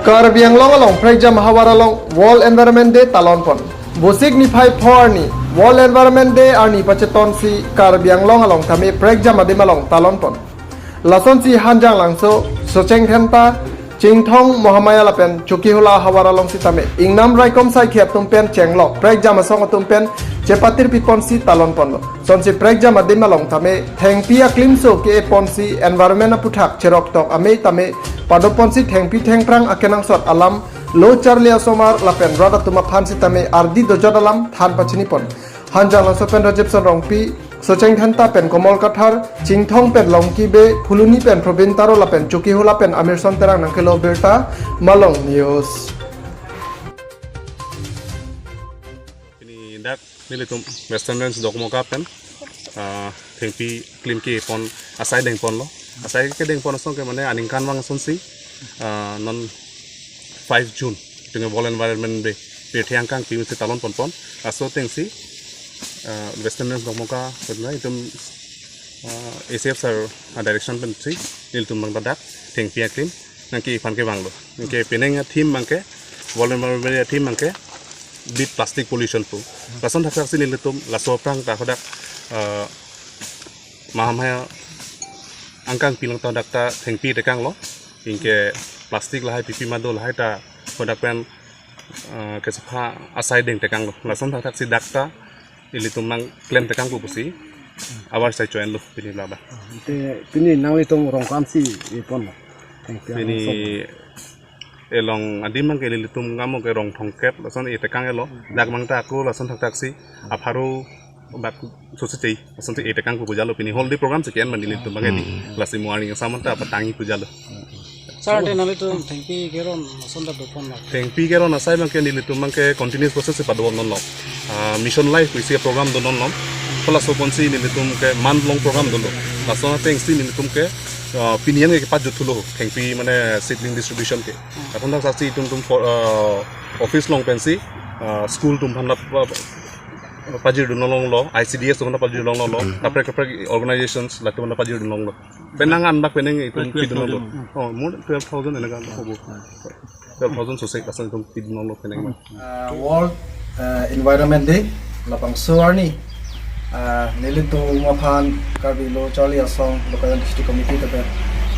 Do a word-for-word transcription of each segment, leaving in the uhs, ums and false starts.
Karbi Anglong along prekjam ahavar along World Environment Day talon pon. Vosik niphai pho arni World Environment Day arni pacheton si Karbi Anglong along tame prekjam adim along talon pon. Lasonsi Hanjanglangso, Socheng Dhenta, Chinthong, Mahamaya lapen Chokihola ahavar along sitame ingnam raikom saikhi atum pen chenglok prekjam asong atum pen chepatir pipon si talon ponlo. Sonsi prekjam adim along tame thengpi aklimso ke-e ponsi environment aputhak cheroktok amei tame pado ponsi thengpi thengphrang akenangsot alam lo charli asomar lapen rat atum aphan sitame ardi dojot alam than pachini pon. Hanjanglangso pen Rajib Son Rongpi, Socheng Dhenta pen Komol Kathar, Chinthong pen Longki Bey, Phuloni pen Probin Taro lapen Chokihola pen Amirson Terang nangkelo birta, Malong News. Pini dak nelitum Western Range Dokmoka pen, ah, thengpi klim ke pon asai deng ponlo. Asai kedeng pon asong ke mane aningkanvang asonsi, ah, non five June, itum ke World Environment Day, pirthe angkang pi si talon pon pon. Laso atengsi, ah, Western Range Dokmoka, itum, ah, A C F sir, ah, direction pensi, nelitum abang dak, thengpi aklim, nangkephan kevanglo. Nangke penang a-theme abang ke, World Environment Day a-theme abang ke, beat plastic pollution pu. Lason thakthak si nelitum, laso aphrang ta hadak, ah, Mahamaya angkang pi along ta hadak ta thengpi tekanglo. Anke plastic lahai pipi mado lahai ta hadak pen, eh, kesepha asai deng tekanglo. Lason thakthak si dak ta ilitum nangklem tekang pu pusi ahavar sai cho-enlo pini labang. Te pini nanglitum rong ko-an si e ponlo? Thengpi. Pini along along adim abang ke ilitum ngamo ke rong thomkep lason e tekang-elo. Dak abang ta ako lason thakthak si apharo bak sose chei, lason si e tekang pu pujalo, pini whole day program si ke-en ma nelitum abang ke di. Hmm. Lasi morning saman ta patangji pujalo. Sir, te nanglitum thengpi keron ason ta do ponlo? Thengpi keron asai abang ke nelitum abang ke continuous process si pado non lo. Ah, Mission Life pu isi program do non lo. Hala laso ponsi nelitum ke month long program do lo. Laso atengsi nelitum ke, ah, pini an ke pajut thulo thengpi mane seedling distribution ke. Lason thakthak si itum tum for, ah, office along pensi, ah, school atum aphan la, ah, pajir dun longlo, I C D S atum aphan pajir dun longlo, kaprek kaprek organizations latum aphan pajir dun longlo. Penang an bak penang itum pidun longlo. Oh, more than twelve thousand enaka hobo. Twelve thousand sose lason itum pidun longlo penang. Ah, World, ah, Environment Day, labangso arni, ah, nelitum aphan Karbi Lo Charli Asong Lokayon District Committee tebe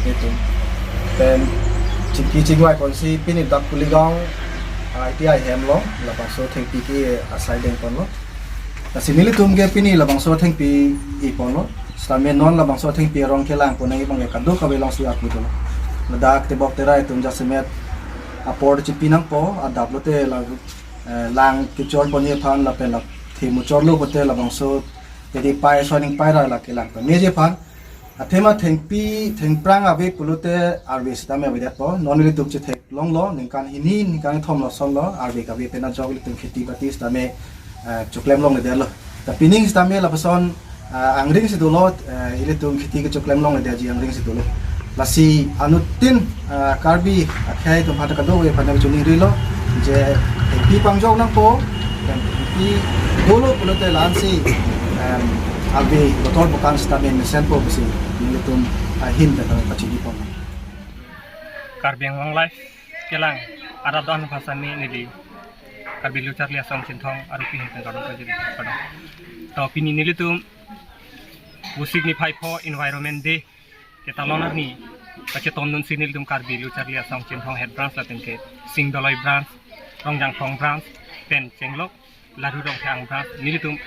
nelitum pen chingki chingvai ponsi pini dak Kuligaon, ah, I T I hem along, labangso thengpi ke asai deng ponlo. Lasi nelitum ke pini labangso thengpi e ponlo. Sitame non labangso thengpi arong kelang pon nangji abang ke kadokave alongsi akui dolo. Ladak tebok terai atum jasemet apor chipi nangpo, adap lote la, eh, lang kechor ponji aphan lapen la themu chorlo pote labangso, jadi pai soning pai ra la kelang pameji aphan. Athema thengpi thengphrang ave pulote arve sitame avedet po. Non ilitum chetheklonglo, ningkan hini ningkan kethom lo son lo, arve kave pen ajok ilitum kheti bati sitame, eh, choklem longledetlo. Ta pining sitame lapuson, ah, angring si dolo, eh, ilitum kheti kechoklem longledetji angring si dolo. Lasi anuttin, ah, Karbi akhei atum aphan kadokave aphan choningrilo, je thengpi pangjok nangpo, thengpi dolo pulote la-ansi, em, arve botol bokan sitame mesenpo pusi nelitum ahin pen pachini pon. Karbi Anglong Live kelang arat do-an aphan sitame neli Karbi Lo Charli Asong Chinthong arupi ahin pen kardom pajir kardom. To pini nelitum vosik niphai pho Environment Day ketalon arni pacheton dunsi nelitum Karbi Lo Charli Asong Chinthong Head Branch lapen ke Singdoloi Branch, Rongjangphong Branch pen chenglok, Ladhu Rongthang Branch, nelitum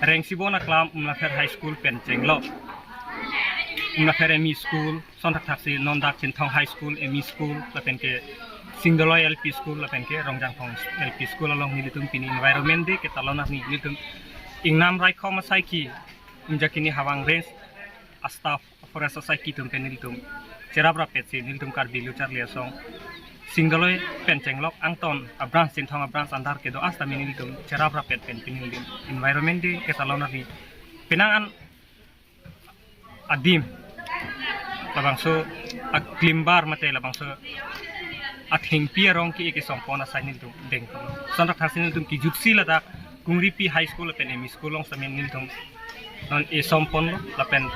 Rengsibon Aklam Umlapher High School pen chenglok, Umlapher M E School, son thakthak si non dak Chinthong High School, M E School lapen ke Singdoloi L P School lapen ke Rongjangphong L P School along nelitum pini Environment Day ketalon arni nelitum ingnam raikom asaikhi, Umjakini Hawang Range a-staff, forest asaikhi atum pen nelitum cherap rappet si nelitum Karbi Lo Charli Asong Singdoloi pen chenglok angton a-branch, Chinthong a-branch andar kedo-an sitame nelitum cherap rappet pen pini nelitum Environment Day ketalon arni penang an adim labangso aklimbar mate labangso athengpi arong ke-e kesong pon asai nelitum deng pon. Son thakthak si nelitum kejutsi ladak Kungripi High School lapen M E School along sitame nelitum non esom ponlo lapen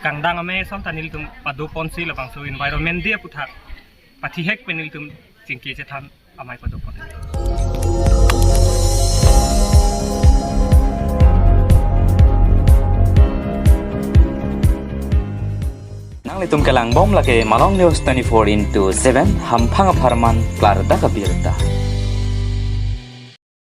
kangdang amei esom ta nelitum pado ponsi labangso Environment Day aputhak pathihek pen nelitum chingki chethan amei padopon. Nanglitum kelangbom lake Malong News twenty-four into seven, hamphang apharman klardak abirta.